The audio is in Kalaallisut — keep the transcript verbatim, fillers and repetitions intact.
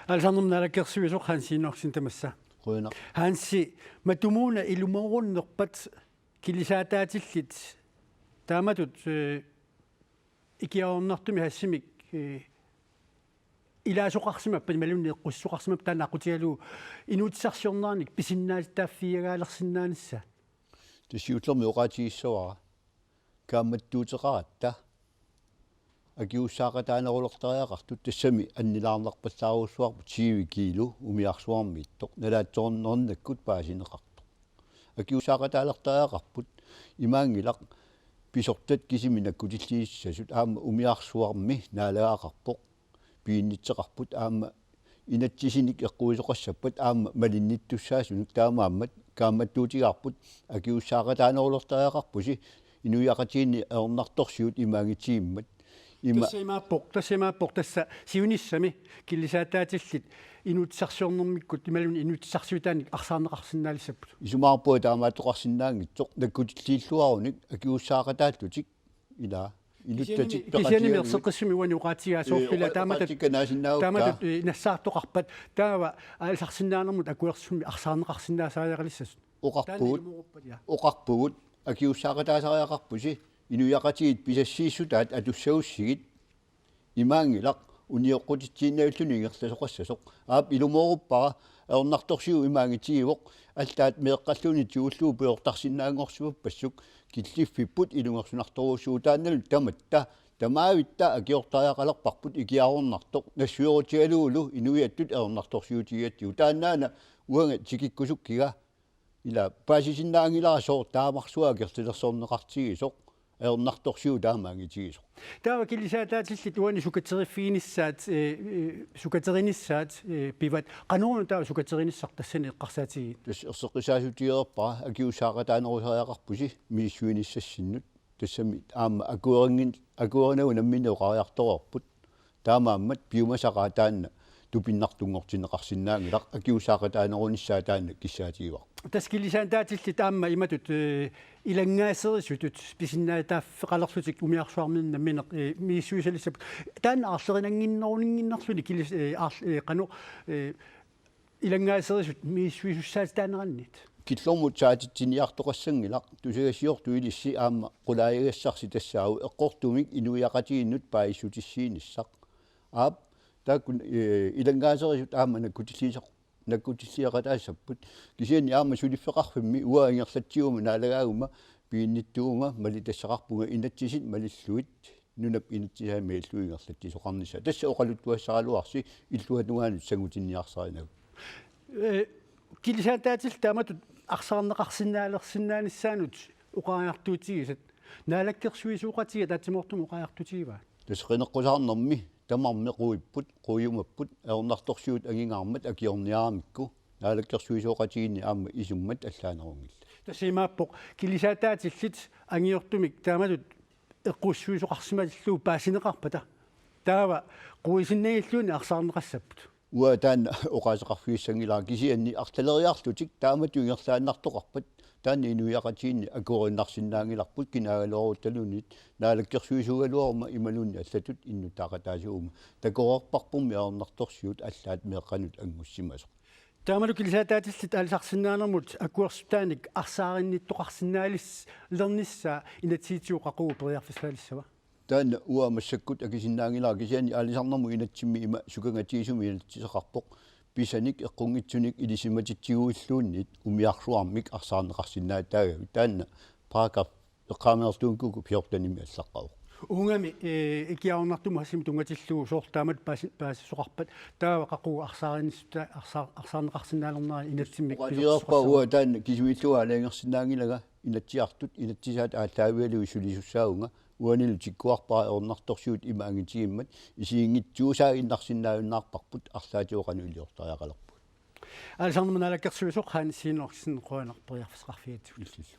Aalisarnermut naalakkersuisoq Hans Enoksen tamassa. Qujanaq. Hansi, matumuuna ilumoorunnerpat kilisaataatillit taamatut, eh, ikiaroornartumik hassimik, eh, ilaasoqarsimappat imaluunniit eqqussisoqarsimappat taanna aqqutigalugu inuutissarsiornerannik pisinnaatitaaffigigallarsinnaanissaa? Tassa siullermik oqaatigissavara kaammattuuteqaratta akisussaaqataanerulertariaqartut, tassami annilaarnarpallaarujussuarput tyve kilo umiarsuarmiittoq nalaatsornernakkut paasineqartoq. Akisussaaqataalertariaqarput, imaanngilaq pisortat kisimik nakkutilliissasut aamma umiarsuarmi naalagaqarpoq, piginnitseqarput aamma inatsisinik eqquisoqassappat aamma malinnittussaasunut, taamaammat kaammattuutigaarput akisussaaqataanerulertariaqarpusi inuiaqatigiinni ajornartorsiut imaanngitsigimmat. Ima- Tassa imaappoq, tassa imaappoq, tassa siunissami kilisaataatillit inuutissarsiornermikkut imaluunniit inuutissarsiutaannik arsaarneqarsinnaalissapput. Isumaqarpunga taamaattoqarsinnaanngitsoq nakkutilliilluarunik akisussaaqataallutik, ila inuttatik. Kisianni, kisianni peqatigalugit. Erseqqissumik uani oqaatigaa soorlu ila, eh, oqa-, taamatut, oqaatikka naasinnaagutta. Taamatut, eh, nassaartoqarpat taava aalisarsinnaanermut akuersummik arsaarneqarsinnaasariaqalissasut. Oqarpugut. Taanna ilumooruppat, ja. Oqarpugut akisussaaqataasariaqarpusi inuiaqatigiit pisassiissutaat atussagussigit. Imaanngilaq unioqqutitsiinnarlugu ingerlasoqassasoq. Aap, ilumooruppara, ajornartorsiut imaanngitsigivut, allaat meeqqalluunniit tigullugu pujortarsinnaanngorsimappassuk killiffipput ilungersunartorujussuuvoq, taannalu tamatta, tamaavitta akiortariaqalerparput ikiaroornartoq, nassuerutigalugulu inuiattut ajornartorsiutigigatsigu. Taannaana uanga tikikkusukkiga, ila paasisinnaanngilara sooq taamarsuaq akerlilersorneqartigisoq, ajornartorsiut taamaanngitigisoq. Taava kilisaataatillit uani sukateriffiginissaat, eh, eh, sukaterinissaat, eh, pivat, qanoruna taava sukaterinissaa tassani eqqarsaatigigitit? Tassa erseqqissaatigereerpara akisussaaqataanerusariaqarpusi misissuinissassinnut. Tassami aamma akuerinngin-, akuerinagu nammineq oqariartoreerput. Taamaammat piumasaqaaq taanna tupinnartunngortinneqarsinnaanngilaq, akisussaaqataanerunissaa taanna kissaatigaarput. Tassa kilisaataatillit aamma imatut, eh, ilanngaaserisutut pisinnaatitaaffeqalerlutik umiarsuarminnut nammineq, eh, misissuisalissapput. Taanna aarlerinannginneruninnginnerluni kilis-, eh, aarl-, eh, qanoq, eh, ilanngaaserisut misissuisussaatitaanerannit. Killormut saatitsiniartoqassanngilaq, tusagassiortoq ilissi aamma qulaajagassarsi tassaavoq eqqortumik inuiaqatigiinnut paasissutissiinissaq. Aap, taakku, eh, ilanngaaserisut aamma nakkutilliisoq-, nakkutilliaqataassapput. Kisianni aamma suliffeqarfimmi uanga ingerlatsiguma naalagaaguma piginnittuuvunga, malitassaqarpunga inatsisit malillugit, nunap inatsisaat malillugit ingerlatsisoqarnissaa. Tassa oqaluttuassaraluarsi illuatungaanut sangutinniarsarinagu. Eh, kilisaataatillit taamatut arsaarneqarsinnaalersinnaanissaannut oqariartuutigisat, naalakkersuisooqatigiit ataatsimoortumik oqariartuutigivaat? Tassa qineqqusaarnermi tamarmi quipput, quiumapput, ajornartorsiut angingaarmat akiorniaramikku, naalakkersuisooqatigiinni aamma isummat allaanerunngillat. Tassa imaappoq, kilisaataatillit angiortumik taamatut eqqussisoqarsimallugu paasineqarpata, taava quisinnaanngilluunniit arsaarneqassapput? Uanga taanna oqaaseqarfigissanngilara, kisianni arlaleriarlutik taamatut ingerlaannartoqarpat taanna inuiaqatigiinni akuerinnarsinnaanngilarput, kinaagaluaruttaluunniit naalakkersuisuugaluaruma imaluunniit allatut innuttaaqataasuuguma. Takoreerparpummi ajornartorsiut allaat meeqqanut anngussimasoq. Taamalu kilisaataatillit aalisarsinnaanermut akuersutaanik arsaarinnittoqarsinnaalis-, -lernissaa inatsisitigut qaqugu periarfissalissava? Taanna uanga massakkut akisinnaanngilara, kisianni aalisarnermut inatsimmi ima sukangatigisumik inatsisaqarpoq, pisanik eqqunngitsunik ilisimatitsiguilluunniit umiarsuarmik arsaarneqarsinnaatitaagavit. Taanna paragraf eqqaamanertuunikuuku fjortenimi allaqqavoq. Uungami, eh, ikiaroornartumut hassimik tunngatillugu soorlu taamatut paasi-, paasisoqarpat, taava qaqugu arsaarinnissutaat arsaar-, arsaarneqarsinnaalernera inatsimmik? Oqaatigereerpara pisorsuarsuaq. Uanga taanna kisimiillunga aalajangersinnaanngilanga, Inatsisartut inatsisaat aallaavigalugit sulisussaavunga, uanilu tikkuarpara ajornartorsiut imaanngitsigimmat, isiginngitsuusaaginnarsinnaajunnaarparput arlaatigut qanoq iliortariaqalerpugut. Aalisarnermut naalakkersuisoq Hans Enoksen, qujanaq periarfissaqarfigigatsigut. Illillu.